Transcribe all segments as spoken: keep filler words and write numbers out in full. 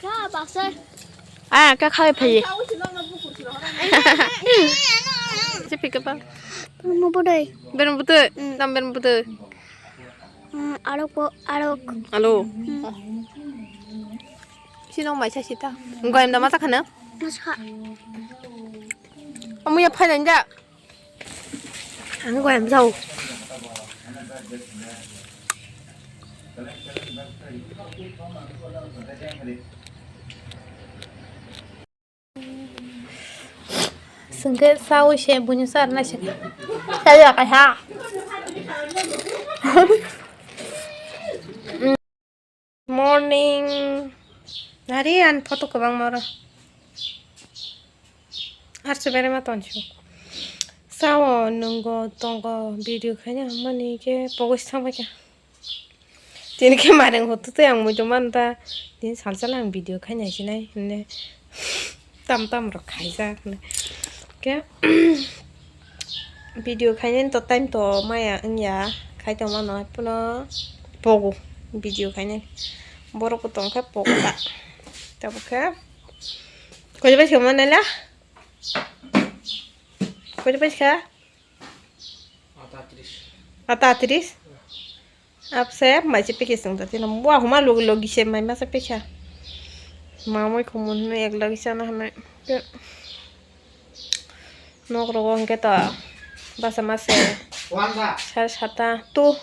Ka baksa. Ah, ka khai phai. Si phika pa. Mo bodai. Berem butui. Mm. Tam berem butui. Mm, arok po, arok. Alo. Mm. Sino mai sa sita. Goyam da masa khana? Masa kha. Amuya phai nang da. Ang goyam jao. Sengke sawi se buini sa na se. Saya ka ha. Morning. Nari an photo kwbangma oro. Arso berema tonsi. Sao nungo tongo video khaina mani ke pogos thangbai kha. Tini ke mareng hotu te ang muitu manta. Tini salsala ang video khaina sinai hine. Tam tam rok khaijak hine. Ke video khainani to time to maya wngya, khai tongma no, haino pogo video khainani. Borok bo tongkha pogo ta. Tabukhe koi bai se manai la? Koi bai kha? Ata tris. Ata tris? Abse mai se pekhe sung ta tino. Bua huma logi logi se mai masa pekha. Mamoi khumun hwnwi ek logi sana hwnwi. Nok rogo hwnkhe to basa mase. Wanda. Sar sata tu.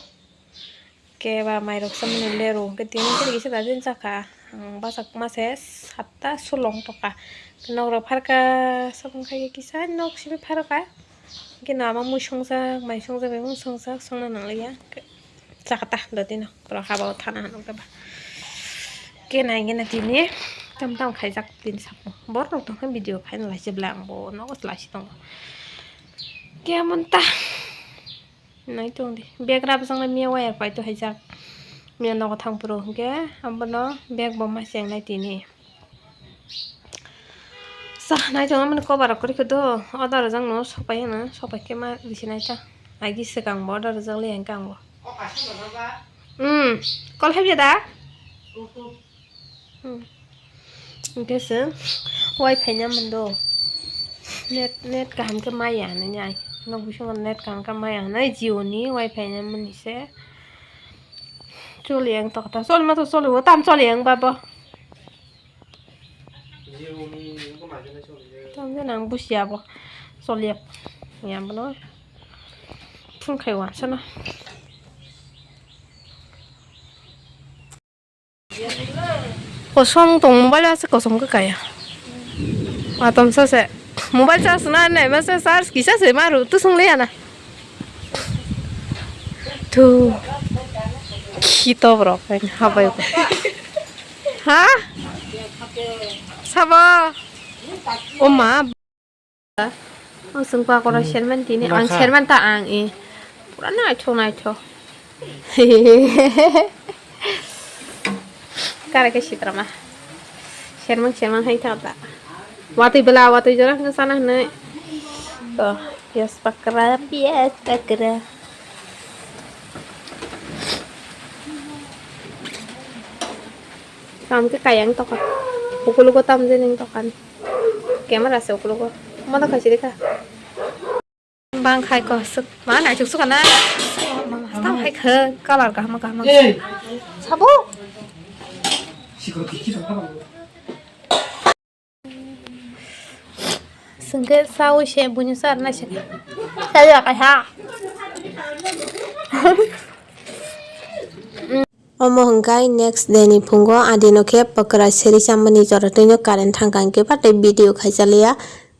Keba mairok samani leru hwnkhe tini kisa da din saka. Ang basa mase satta sulong toka. Nok rok pharka sabong khai kisa nok simi pharoka. Hwnkhe no ama mui songjak, mai songjak, bai mung songjak, songna nangliya. Chakata dotino, borok haba o thana hwnwi khe ba. Khe nai gana tini tam tam khaijak tini sapo. Borok tongkha video khaina laisi bwla ang bo nogo laisi tongo. Khe amon ta nai tong di. Bag rap jang miya wire pai to haijak. Miya nogo thang phuru hwnkhe abono bag bo ma cheng nai tini. Sa nai tong mani cover rok kwrwi khe do, order rok jang no sopai hwno, sopai khe ma risi nai ta. Agi swkang bo order rok jak le yang kang bo. Hmm, call khaibya da? Hmm. Hwnkhe se wifi na mando. Net, net kaham khe maya hwnwi nai. Nok bisingo net kaham khe maya hwnwi Jio ni wifi na mani se. Choli yang tokta. Choli ma to choli o, tam choli yang ba bo. Tamjani ang busia bo choliya ya bono phun khai wansana. Kosong tong mobile ase kosong khe kaya. Atom sa se mobile charge na nai ma se charge kisa se maru tu sung le ana. Tu khito borok habai. Ha? Sabo? O ma. O sung pakora serman tini ang serman ta ang e. Pura naithok naithok. Kare ke sitra ma. Sermang sermang hai thang ta. Watwi bela watwi jora hwnkhe sana hwnwi. To piyas pakra piyas pakra. Tam khe kayang toka. Ukulugo tam jening tokan. Camera se ukulugo. Mada khaisi rikha. Bang khai ko suk. Ma nai suk suk na. Tam hai khe color kaham kaham. Sabo. Sengke sawi se buini sar na se. Saya kai ha. Omo hwnkhe next day ni phungo adino khe pokra seri chamani jora twino current thangkha hwnkhe ba tei video khaijaliya.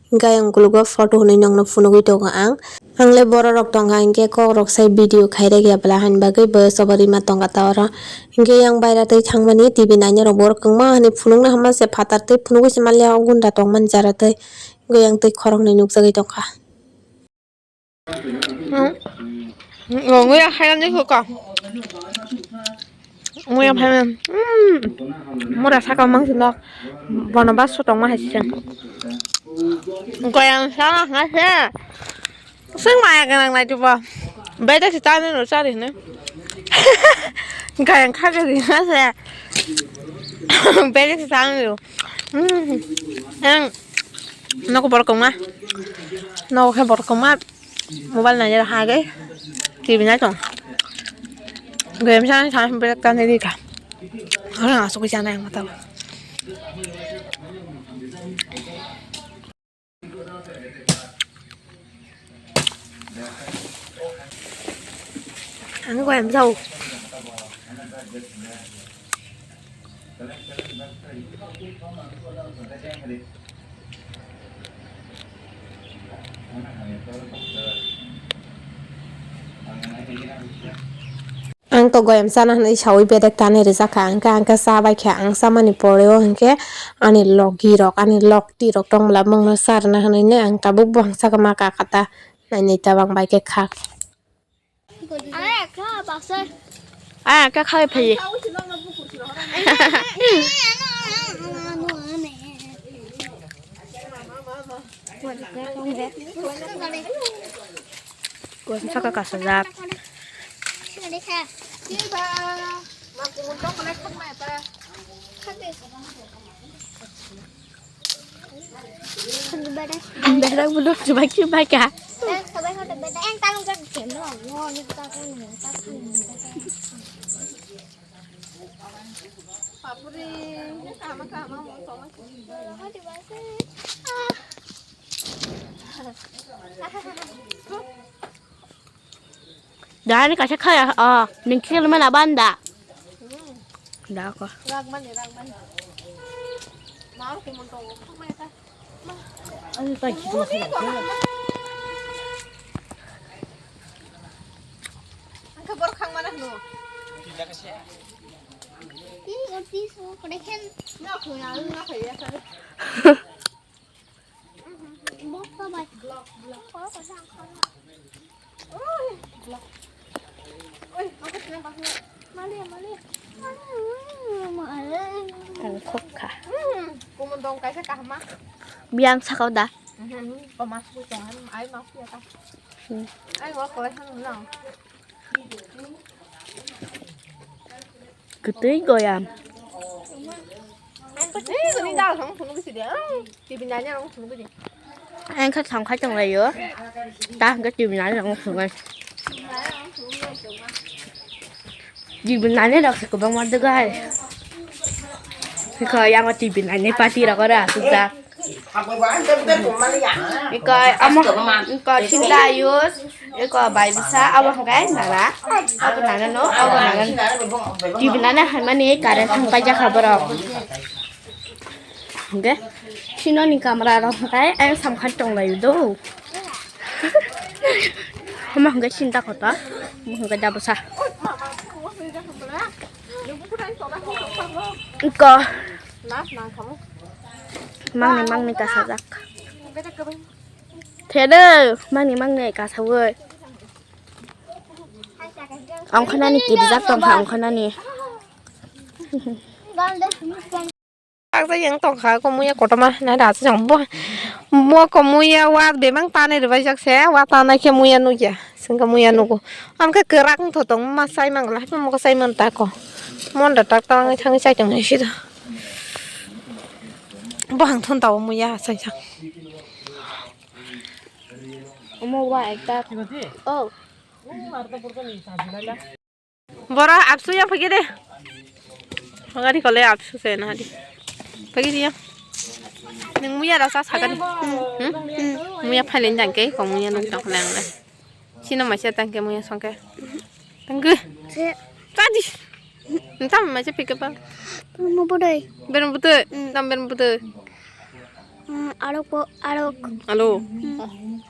Hwnkhe ang ukulugo photo hwnwi nongno phunugwi tongo ang. Ang le borok rok tongkha hwnkhe kok rok sai video khairek ya bwla hani bagwi bo sobo rima tongkha ta oro. Hwnkhe yang baira twi thangmani T V naina rok borok kwbangma hani phunukna hama se phatar twi phunugwi se manliya o gunda tongmani jara twi. Hwnkhe yang twi khoroknwi nukjagwi tongkha. Hmm. Muya khainani kho ka. Muya phai. Hmm. Mura saka mang sinok. Bono bas sotong ma hai sing. Goyang sa ha se. Sing maya ganang nai tubo. Beda si tani no sari ne. Goyang kha gari ha se. Bebek se chang yo. Hmm. Ang nogo borok kongma. Nogo khe borok kongma. Mobile nai ha ge. T V nai tong. Game sa sa bebek kan ni ka. Ora asuk janai ang mata. Ang ko em sao. Ang to goyam chana hinwi sawi bedek tani rijak kha, hwnkhe, hwnkhe cha bai kha. Ang chamani pore o hwnkhe ani logi rok, ani lokti rok tongmwla bongno cha rwna hinwi nw ang tabuk buphang saka ma ka kata nainwi tabang bai khe kha. Ah, kha khai phai. Kuan saka kasajak. Berak belum coba coba kah? Dahani kaisa khaya, oh, ning khel mana banda. Da ko. Ragmani, ragmani. Mau kumun tongo, kumai ta. Ang ka borok khang mana hnu. Ih, orti so, kore khen. Na khuna, na khaya sa. Ang khok kha. Biyang sakao da. Hmm. Kwtwi goyam. Ang khe thang khai tong lai o. Ta hwnkhe T V nai rok wng thung nai. T V nai rok se kwbangma dogai. Hwnkhe yang o T V nai party rok oro aswk jak. Iko amo, iko Sinta Ayush, iko bai bwsa, abo hwnkhe nana, abo nana no, abo nana. T V nana hai mani current thang paijak kha borok. Hwnkhe sinoni camera rok hwnkhe ayang samkha tong lai do. Omo hwnkhe Sinta kotor, omo hwnkhe da bwsa. Iko. Mangni, mangni kasajak. Thede, mangni, mangni kasawi. Ongkhanani tibijak tongkha, ongkhanani. Takjak yang tongkha, ko muya kotorma, na da se jang bo. Bo ko muya wa bebang tane rwbaijak se, wa tanai khe muya nukya. Sengkha muya nugo. Amkhe kwrak wngtho tong ma sai mangla, haikhe mokhe sai man ta ko. Mon da tak tang thang sai tong sida. Bo hang thon tawo muya sai jak. Omo wa ekta. Oh. Bora apsu ya phagi de. Gari kole apsu se na di. Phagi dia. Nung muya rasa sagani. Hmm? Hmm? Muya phailin jangke ko muya nung tang lang le. Sino maisa tangke muya songke. Tangke. Se. Tadi. Entam maisa pike pa. Mo bodai. Berem bute. Hmm. Tam berem bute. Hmm, arok po, arok. Alo. Hmm.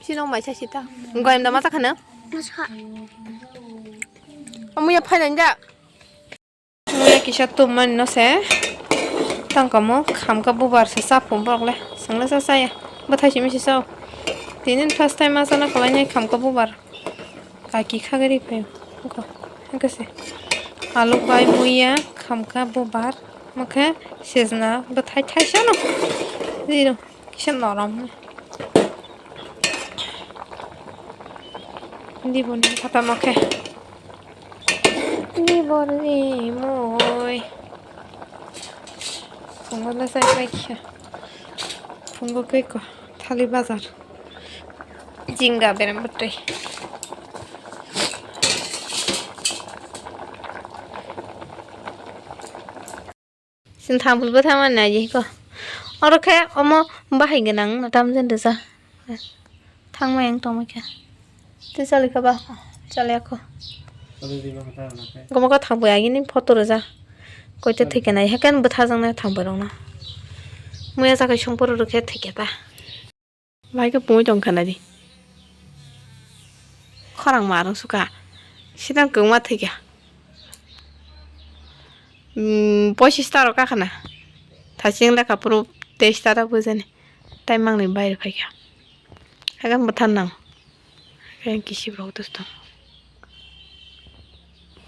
Sino maisa sita. Goyam da mata khana. Masa. Amuya phailin ja. Muya kisa tum mani no se. Tangkamo khamka bubar se sa phum borok le. Sangla sa saya. Bathai simi se sao. Tini first time asana kholai nai khamka bubar. Kaki khagari phaio. Ko, hingke se. Alu bai muya khamka bubar. Mokhe sejna bathai thaisa no. Dino. Kisa norom. Di boni kata mokhe. Di boni moi. Wala sai pai khe. Phungo khe ko thali bazar. Jinga berem bwtwi. Sin thambul bo thama na ye ko. Oro khe omo bahai gwnang na tam jen rwja. Thangma yang tongma khe. Tei chali kha ba? Chali akho. Gomo kha thangbai agini photo rwja. Koita thwikha nai hakan bwtha jang nai thangbai rok na. Muya jakai songporo rwkhe thwikha ta. Bai khe pungwi tong kha nai di. Khorang ma rwng sukha. Sidang kwngma thwikha. Hmm, poichis ta rok kakhana. Thaching lekha phuru teis ta rok bujani. Tai mangni baire phaikha. Hagan bwtharnang. Hagan kisi borok dos tong.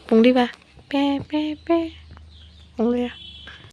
Pungdi ba. Pe, pe, pe. Pungliya.